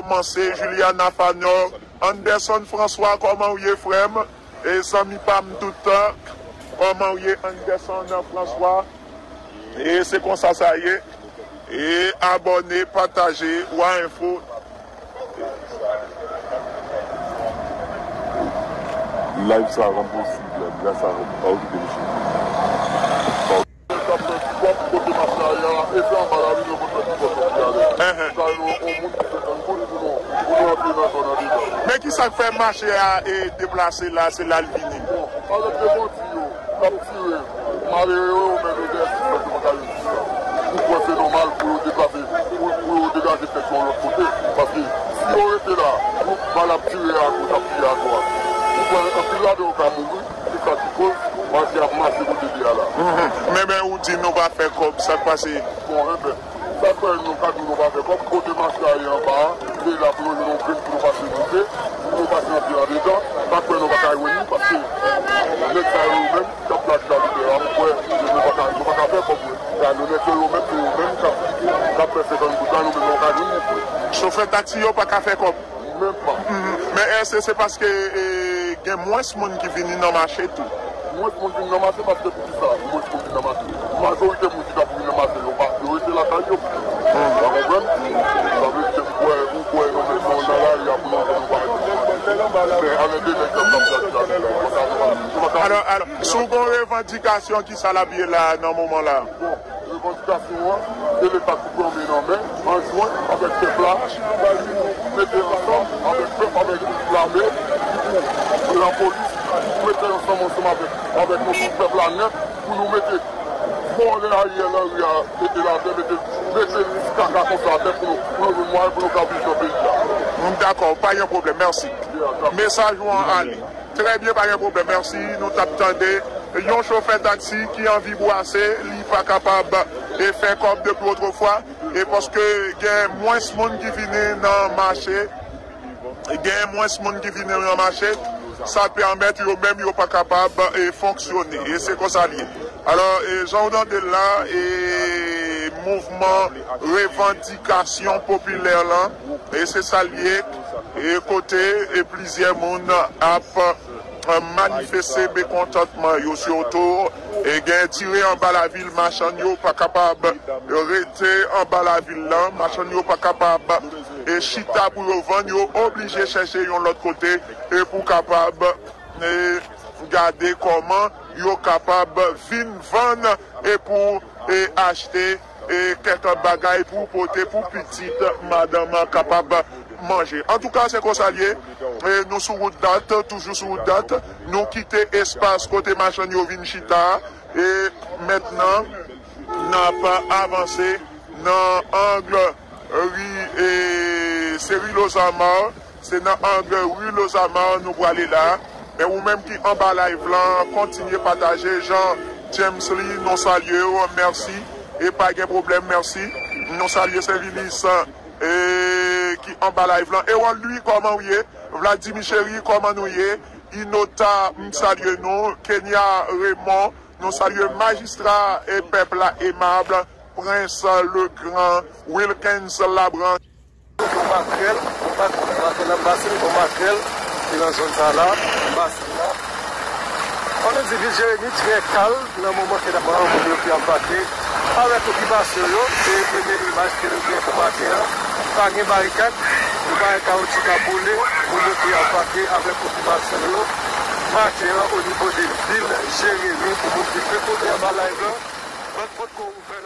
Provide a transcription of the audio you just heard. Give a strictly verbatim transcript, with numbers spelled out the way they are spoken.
Kòmanse, Juliana Fanor, Anderson François, kòman w ye, frè m? E zanmi pa m tout tan, kòman w ye, Anderson François? E se konsa sa ye. E abòne, pataje, Wa Enfo. Live sa rann posib gras a Audi Delichem. K ap fè pipòp kote mache a ye a, e se anba lavil yo konn fè pipòp yo pi alèz. Sa yo, yon moun ki fè grenn kout pou nou, pou nou antre nan zòn andedan. Men ki sa k fè mache a e deplase la, se la l vini? Bon, avèk de bandi yo, k ap tire, malere yo, men nou gen espas yo pa ka reyisi. Ou kwè se nòmal pou yo deplase, pou, pou yo degaje tèt yo yon lòt kote? Paske si yo rete la, nou, bal ap tire a goch, ap tire a dwat. Ou kwè anpil ladan yo ka mouri? Se sa ki koz mache ap mache kote li ye a la. Mhm. Men, men ou di nou pa fè kòb, sa k pase? Bon, enben, sa k fè nou ka di nou pa fè kòb, kote mache a ye anba a, se la pou nou jwenn yon grenn pou nou pase moute, pou nou pase antre andedan, sa k fè nou pa ka jwenn li, paske nèg sa yo menm, k ap plage la ritè a, m kwè, nou pa ka, nou pa ka fè kòb, wi. Gade, nèg yo, yo menm, se yo menm k ap, k ap fè senkant goud la, nou menm, nou pa ka jwenn li. Chofè taksi yo pa ka fè kòb. Menm pa. Mhm. Men èske se paske, e, gen mwens moun ki vini nan mache tou? Mwens moun vin nan mache paske poukisa mwens moun vin nan mache? Majorite moun ki t ap vin nan mache yo pa, yo rete lakay yo. Ou konprann? Sa vle di ke m kwè, m kwè nou menm nou nan lari a pou nou, pou nou pa rete nan mache. Men ann de nèg k ap, k ap, k ap, k ap, nou pa ka, nou pa ka. Alò, alò, si w gon revandikasyon, ki sa l ap ye la nan moman la? Bon, revandikasyon an, se Leta ki pran men nan men, an jwent avèk pèp la, pou mete ansanm avèk pèp, avèk lame, pou lapolis, pou mete ansanm, ansanm avèk, avèk nou tout pèp la nèt, pou nou mete vòlè Ariel Henry a, mete l atè, mete, mete lis kaka konsa atè pou nou, pou nou jwenn mwayen pou nou ka viv nan peyi a. M dakò, pa gen pwoblèm, mèsi. Mesaj ou an ale. Trè byen, pa gen pwoblèm, mèsi. Nou t ap tande yon chofè taksi ki anvi bwase, li pa kapab, e, fè kòb depi otrefwa, e paske gen mwens moun ki vini nan mache, gen mwens moun ki vini nan mache, sa pèmèt yo menm yo pa kapab, e, fonksyone. E se konsa l ye. Alò, e, jan w tande l la, e, mouvman revandikasyon popilè lan, e se sa l ye, e kote, e plizyè moun ap, e, manifeste mekontantman yo, sitou, e gen tire anba lavil, machann yo pa kapab rete anba lavil lan, machann yo pa kapab, e chita pou yo vann, yo oblije chèche yon lòt kote, e pou kapab, e gade kòman yo kapab vin vann e pou, e achte, e kèk bagay pou pote pou pitit madanm kapab manje. Antouka, se konsa l ye. E nou sou wout Dat, toujou sou wout Dat. Nou kite espas kote machann yo vin chita a. E mentnan, n ap avanse nan ang ri, e, se ri Lozama. Se nan ang ri Lozama nou prale la. Men ou menm ki anba live lan, kontinye pataje. Jean James Lee, nou salye w, mèsi. E pa gen pwoblèm, mèsi. Nou salye Senvilis, e, ki anba live lan. Erol Louis, kòman w ye? Vladimir Chéry, kòman nou ye? Inota, m salye nou. Kenya Raymond, nou salye majistra e pèp la emab, Prince Legrand, Wilkens Labranche. Gon makrèl, gon mak-, makrèl nan basen, gon makrèl ki nan zòn sa la, nan basen la. Ann nou di vil Jeremi trè kalm nan moman ke n ap wè moun yo ki anbake avèk okipasyon yo. Se premye imaj ke nou gen pou maten an. Pa gen barikad, nou pa wè kawoutchou k ap boule, moun yo ki anbake avèk okipasyon yo maten an o nivo de vil Jeremi. Pou moun ki frekante anba live lan, bann pòt ke w ouvè.